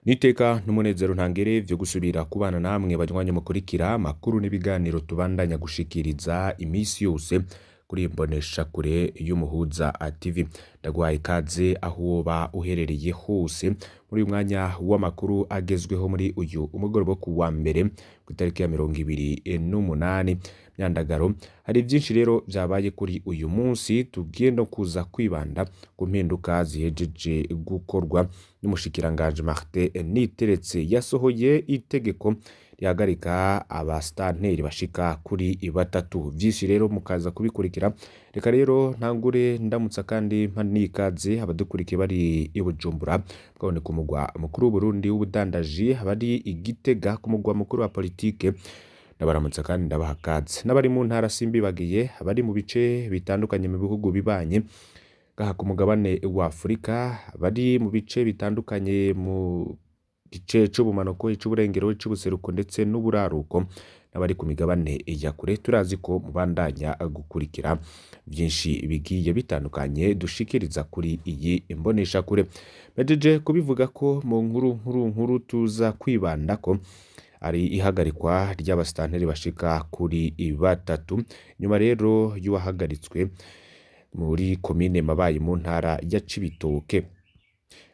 Niteka n'umunezero ntangere vyo gusubira kubana namwe banywanyi mukurikira amakuru n'ibiganiro tubandanya gushikiriza imisi yose kuri imboneshakure y'Umuhuza TV. Ndaguhaye ikaze aho woba uherereye hose muri uyu mwanya w'amakuru agezweho muri uyu umugoroba wo kuwa mbere kw'itariki ya 28 Myandagaro. Hari vyinshi rero vyabaye kuri uyu munsi tugiye no kuza kwibanda ku mpinduka zihejeje gukorwa n'umushikiranganji Martin Niteretse yasohoye itegeko rihagarika abasitanteri bashika kuri batatu. Vyinshi rero mukaza kubikurikira. Reka rero ntangure ndamutsa kandi mpa n'ikaze abadukurikiye bari i Bujumbura, bwabone ku mugwa mukuru w'Uburundi w'ubudandaji, abari i Gitega ku mugwa mukuru wa politike, ndabaramutsa kandi ndabaha ikaze. N'abari mu ntara simbibagiye, abari mu bice bitandukanye mu bihugu bibanye ngaha ku mugabane wa Afurika, abari mu bice bitandukanye mu gice c'ubumanuko, ic'uburengero, ic'ubuseruko ndetse n'uburaruko, n'abari ku migabane ya kure, turazi ko mubandanya gukurikira vyinshi bigiye bitandukanye dushikiriza kuri iyi mboneshakure. Mpejeje kubivuga ko mu nkuru nkuru nkuru tuza kwibandako ari ihagarikwa ry'abasitanteri bashika kuri batatu, nyuma rero y'uwahagaritswe muri komine Mabayi mu ntara ya Cibitoke.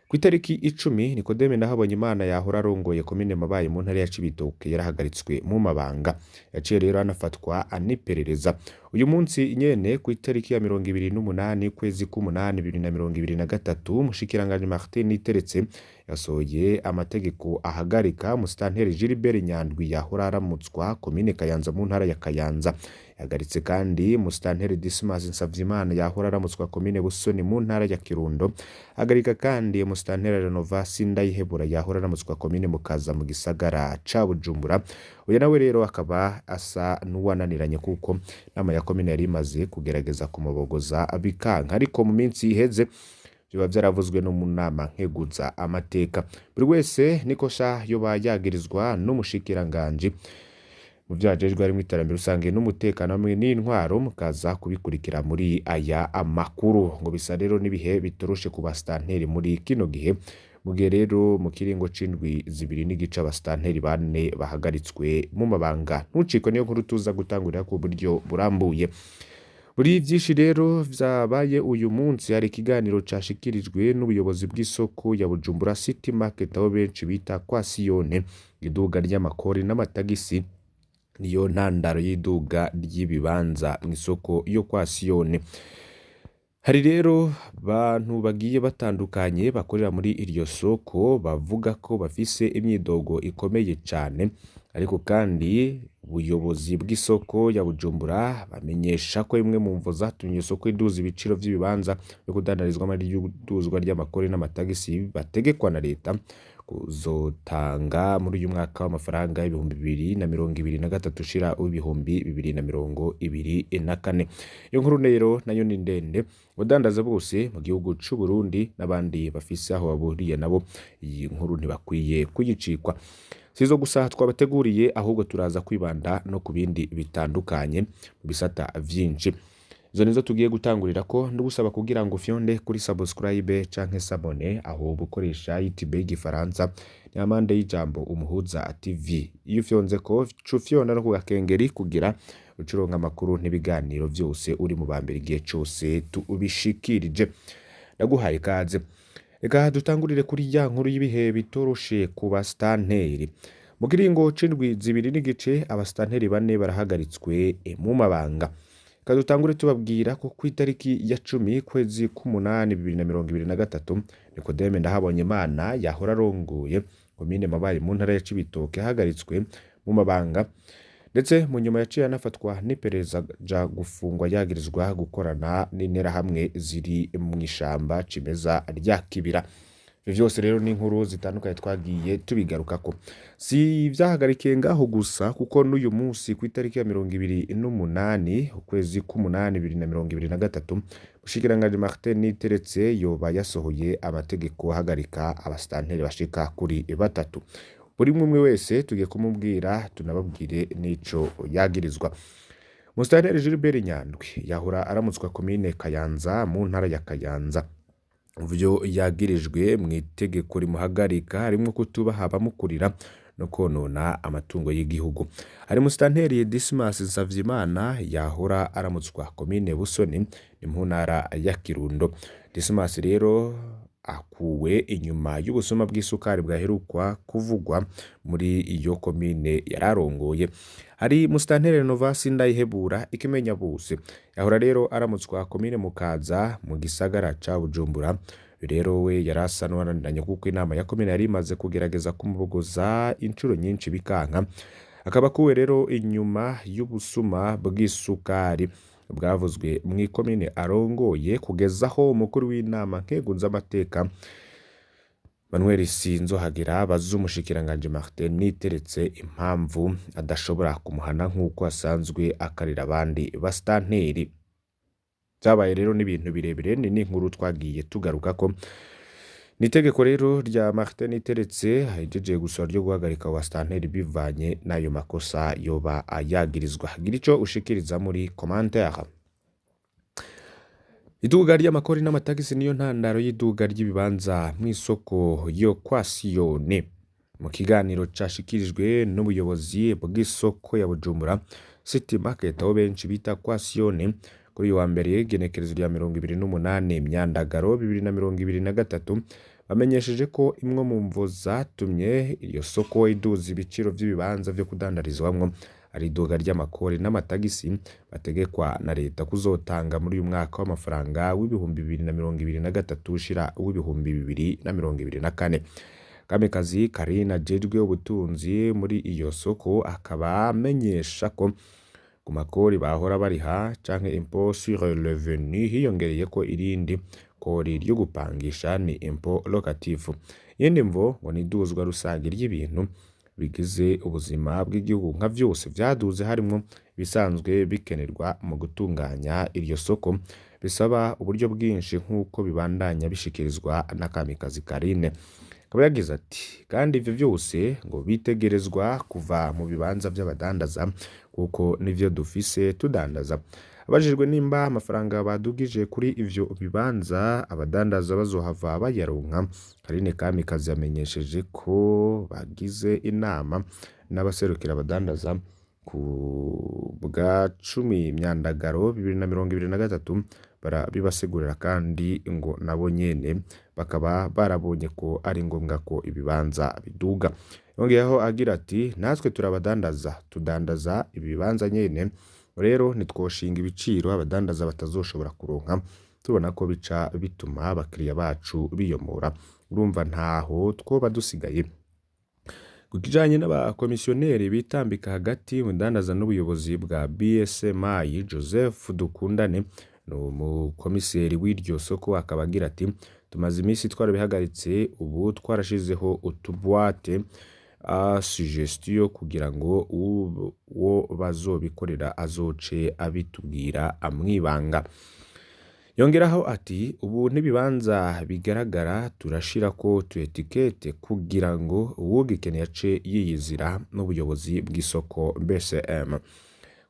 Kw'itariki 10 Nikodeme Nahabonyimana yahora arongoye komine Mabayi mu ntara ya Cibitoke yarahagaritswe mu mabanga, yaciye rero anafatwa n'iperereza. Uyu munsi nyene kw'itariki ya 28 ukwezi k'umunani 2023, umushikiranganji Martin Niteretse yasohoye amategeko ahagarika umusitanteri Gilbert Nyandwi yahora aramutswa komine Kayanza mu ntara ya Kayanza. Yahagaritse kandi umusitanteri Dismas Nsavyimana yahora aramutswa komine Busoni mu ntara ya Kirundo. Ahagarika kandi umusitanteri Renova Sindayihebura yahora aramutswa komine Mukaza mu gisagara ca Bujumbura. Uyu nawe rero akaba asa n'uwananiranye kuko inama ya komine yari imaze kugerageza kumubogoza bikanka, ariko mu minsi iheze biba vyaravuzwe no mu nama nkeguza amateka. Buri wese nikosa yoba yagirizwa n'umushikiranganji mu vyo ajejwe harimwo iterambere rusange n'umutekano hamwe n'intwaro, mukaza kubikurikira muri aya amakuru. Ngo bisa rero n'ibihe bitoroshe ku basitanteri muri kino gihe, mu gihe rero mu kiringo c'indwi zibiri n'igice abasitanteri bane bahagaritswe mu mabanga. Ntucikwe niyo nkuru tuza gutangurira ku buryo burambuye. Muri vyinshi rero vyabaye uyu munsi hari ikiganiro cashikirijwe n'ubuyobozi bw'isoko ya Bujumbura City Market aho benshi bita kwa Siyone. Iduga ry'amakori n'amatagisi niyo ntandaro y'iduga ry'ibibanza mw'isoko yo kwa Siyone. Hari rero bantu bagiye batandukanye bakorera muri iryo soko bavuga ko bafise imyidogo ikomeye cane, ariko kandi ubuyobozi bw'isoko ya Bujumbura bamenyesha ko imwe mu mvo zatumye iyo soko iduza ibiciro vy'ibibanza vyo kudandarizwamwo ari iduzwa ry'amakori n'amatagisi bategekwa na leta kuzotanga muri uyu mwaka w'amafaranga 2023 ushira 2024. Iyo nkuru rero nayo ni ndende, abadandaza bose mu gihugu c'u Burundi n'abandi bafise aho bahuriye nabo iyi nkuru ntibakwiye kuyicikwa. Sizo gusa twabateguriye, ahubwo turaza kwibanda no ku bindi bitandukanye mu bisata vyinshi. Izo nizo tugiye gutangurira ko ndugusaba kugira ngo ufyonde kuri subscribe canke s'abonner aho bukoresha YouTube y'igifaransa ni amande y'ijambo Umuhuza TV. Iyo ufyonze ko cufyonda no ku gakengeri kugira ucuronka amakuru n'ibiganiro vyose uri mu bambere igihe cose tubishikirije. Ndaguhaye ikaze. Reka dutangurire kuri ya nkuru y'ibihe bitoroshe ku basitanteri. Mu kiringo c'indwi zibiri n'igice abasitanteri bane barahagaritswe mu mabanga. Reka dutangure tubabwira ko kw'itariki ya 10 kwezi k'umunani 2023 Nikodeme Ndahabonyimana yahora arongoye komine Mabayi mu ntara ya Cibitoke yahagaritswe mu mabanga, ndetse mu nyuma yaciye anafatwa n'iperereza aja gufungwa yagirizwa gukorana n'interahamwe ziri mw'ishamba cimeza rya Kibira. Ivyo vyose rero ni inkuru zitandukanye twagiye tubigarukako. Si ivyahagarikiye ngaho gusa kuko n'uyu munsi kw'itariki ya 28 ukwezi k'umunani 2023 umushikiranganji Martin Niteretse yoba yasohoye amategeko ahagarika abasitanteri bashika kuri batatu. Buri umwe wese tugiye kumubwira tunababwire n'ico yagirizwa. Musitanteri Gilbert Nyandwi yahora aramutswa komine Kayanza mu ntara ya Kayanza. Muvyo yagirijwe mw'itegeko rimuhagarika harimwo kutubaha abamukurira no konona amatungo y'igihugu. Hari musitanteri Dismas Nsavyimana yahora aramutswa komine Busoni ni mu ntara ya Kirundo. Dismas rero akuwe inyuma y'ubusuma bw'isukari bwaherukwa kuvugwa muri iyo komine yararongoye. Hari musitanteri Renovasi Ndayihebura ikimenya bose yahora rero aramutswa komine Mukaza mu gisagara ca Bujumbura. Rero we yarasa n'uwananiranye kuko inama ya komine yari imaze kugerageza kumubogoza incuro nyinshi bikanka. Akaba akuwe rero inyuma y'ubusuma bw'isukari bwavuzwe mw'ikomine arongoye kugeza aho umukuru w'inama nkenguzamateka Manuel Sinzohagera abaza umushikiranganji Martin Niteretse impamvu adashobora kumuhana nk'uko asanzwe akarira abandi basitanteri. Vyabaye rero n'ibintu birebire ni n'inkuru twagiye tugarukako. Ni itegeko rero rya Martin Niteretse ahejeje gusohora ryo guhagarika abo basitanteri bivanye n'ayo makosa yoba yagirizwa. Gira ico ushikiriza muri commentaire. Iduga ry'amakori n'amatagisi niyo ntandaro y'iduga ry'ibibanza mw'isoko yo kwa Siyoni. Mu kiganiro cashikirijwe n'ubuyobozi bw'isoko ya Bujumbura City Market aho benshi bita kwa Siyoni kuri uyu wa mbere igenekerezo rya 28 Myandagaro 2023 bamenyesheje ko imwe mu mvo zatumye iyo soko iduza ibiciro vy'ibibanza vyo kudandarizwamwo ari iduga ry'amakori n'amatagisi bategekwa na leta kuzotanga muri uyu mwaka w'amafaranga w'2023 ushira w'2024. Kamikazi Karine ajejwe ubutunzi muri iyo soko akaba amenyesha ko ku makori bahora bariha canke impôt sur le revenu hiyongereyeko irindi kori ryo gupangisha ni impôt locatif. Iyindi mvo ngo ni iduzwa rusangi ry'ibintu bigize ubuzima bw'igihugu nka vyose vyaduze harimwo ibisanzwe bikenerwa mu gutunganya iryo soko bisaba uburyo bwinshi nk'uko bibandanya bishikirizwa na Kamikazi Karine. Akaba yagize ati kandi ivyo vyose ngo bitegerezwa kuva mu bibanza vy'abadandaza kuko nivyo dufise tudandaza. Abajijwe nimba amafaranga badugije kuri ivyo bibanza abadandaza bazohava bayaronka, Karine Kamikazi yamenyesheje ko bagize inama n'abaserukira abadandaza ku bwa 10 Myandagaro 2023 barabibasigurira kandi ngo nabo nyene bakaba barabonye ko ari ngombwa ko ibibanza biduga. Yongeyeho agira ati natwe turabadandaza tudandaza ibibanza nyene rero ntitwoshinga ibiciro abadandaza batazoshobora kuronka tubona ko bica bituma abakiriya bacu biyomora urumva ntaho twoba dusigaye. Ku kijanye n'abakomisiyoneri bitambika hagati y'umudandaza n'ubuyobozi bwa BSMI Joseph Dukundane ni umukomiseri w'iryo soko akaba agira ati tumaze iminsi twarabihagaritse ubu twarashizeho utuboîte à suggestion kugira ngo uwo bazobikorera azoce abitubwira amwibanga. Yongeraho ati ubu n'ibibanza bigaragara turashirako utu étiquettes kugira ngo uwugikeneye ace yiyizira n'ubuyobozi bw'isoko BCM.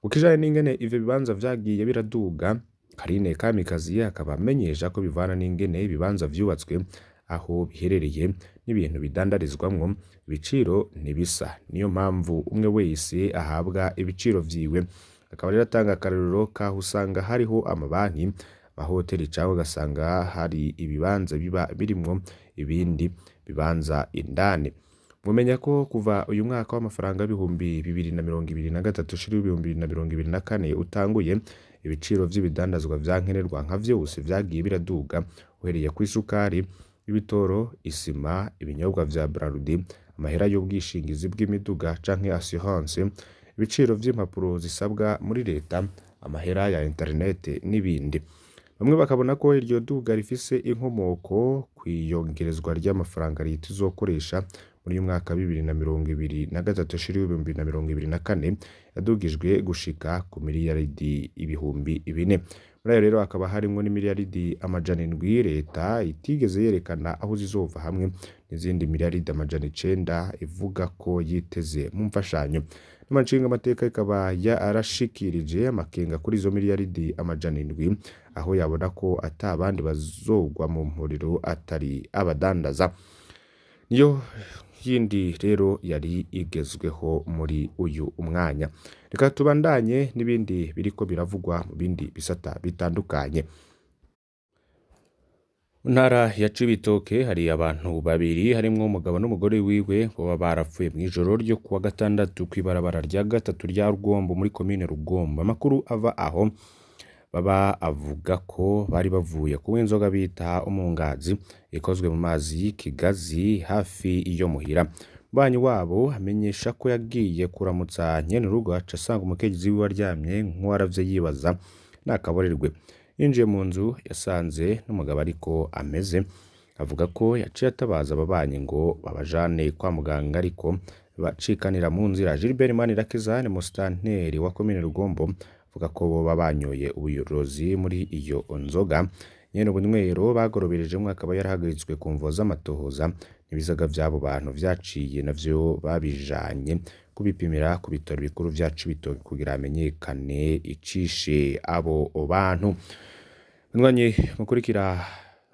Ku kijanye n'ingene ivyo bibanza vyagiye biraduga, Karine Kamikazi akaba amenyesha ko bivana n'ingene ibibanza vyubatswe aho biherereye n'ibintu bidandarizwamwo ibiciro ntibisa. Niyo mpamvu umwe wese ahabwa ibiciro vyiwe. Akaba rero atanga akarorero k'aho usanga hariho amabanki, amahoteli canke ugasanga hari ibibanza biba birimwo ibindi bibanza indani. Mumenya ko kuva uyu mwaka w'amafaranga w'2023 ushira w'2024 utanguye, ibiciro vy'ibidandazwa vya nkenerwa nka vyose vyagiye biraduga uhereye kw'isukari, ibitoro, isima, ibinyobwa vya Brarudi, amahera y'ubwishingizi bw'imiduga canke assurance, ibiciro vy'impapuro zisabwa muri leta, amahera ya internet n'ibindi. Bamwe bakabona ko iryo duga rifise inkomoko kw'iyongerezwa ry'amafaranga leta izokoresha muri uyu mwaka wa 2023 ushira w'2024 yadugijwe gushika ku miliyaridi 4000. Muri ayo rero hakaba harimwo n'imiliyaridi 700 leta itigeze yerekana aho zizova hamwe n'izindi miliyaridi 900 ivuga ko yiteze mu mfashanyo. Inama nshingamateka ikaba yarashikirije amakenga kuri izo miliyaridi 700, aho yabona ko ata bandi bazogwa mu muriro atari abadandaza. Niyo yindi rero yari igezweho muri uyu mwanya. Reka tubandanye n'ibindi biriko biravugwa mu bindi bisata bitandukanye. Mu ntara ya Cibitoke hari abantu babiri harimwo umugabo n'umugore wiwe boba barapfuye mw'ijoro ryo kuwa gatandatu kw'ibarabara rya gatatu rya Rugombo muri komine Rugombo. Amakuru ava aho baba avuga ko bari bavuye kunywa inzoga bita umungazi ikozwe mu mazi y'ikigazi hafi yo muhira. Umubanyi wabo amenyesha ko yagiye kuramutsa nyene urugo aca asanga umukenyezi wiwe aryamye nk'uwaravye yibaza nakaborerwe. Yinjiye mu nzu yasanze n'umugabo ariko ameze, avuga ko yaciye atabaza ababanyi ngo babajane kwa muganga ariko bacikanira mu nzira. Gilbert Manirakiza ni musitanteri wa komine Rugombo avuga ko boba banyoye uburozi muri iyo nzoga. Nyene ubunywero bagoroberejemwo akaba yarahagaritswe ku mvo z'amatohoza, n'ibizaga vy'abo bantu vyaciye navyo babijanye kubipimira ku bitaro bikuru vya Cibitoke kugira hamenyekane icishe abo bantu. Munywanyi mukurikira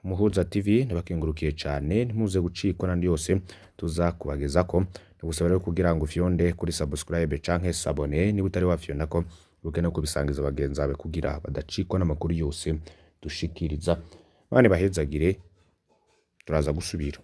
Muhuza TV, ndabakengurukiye cane, ntimuze gucikwa n'andi yose tuza kubagezako. Ndagusaba rero kugira ngo ufyonde kuri subscribe canke s'abonner niba utari wafyondako, wibuke no kubisangiza bagenzi bawe kugira badacikwa n'amakuru yose dushikiriza. Imana ibahezagire, turaza gusubira.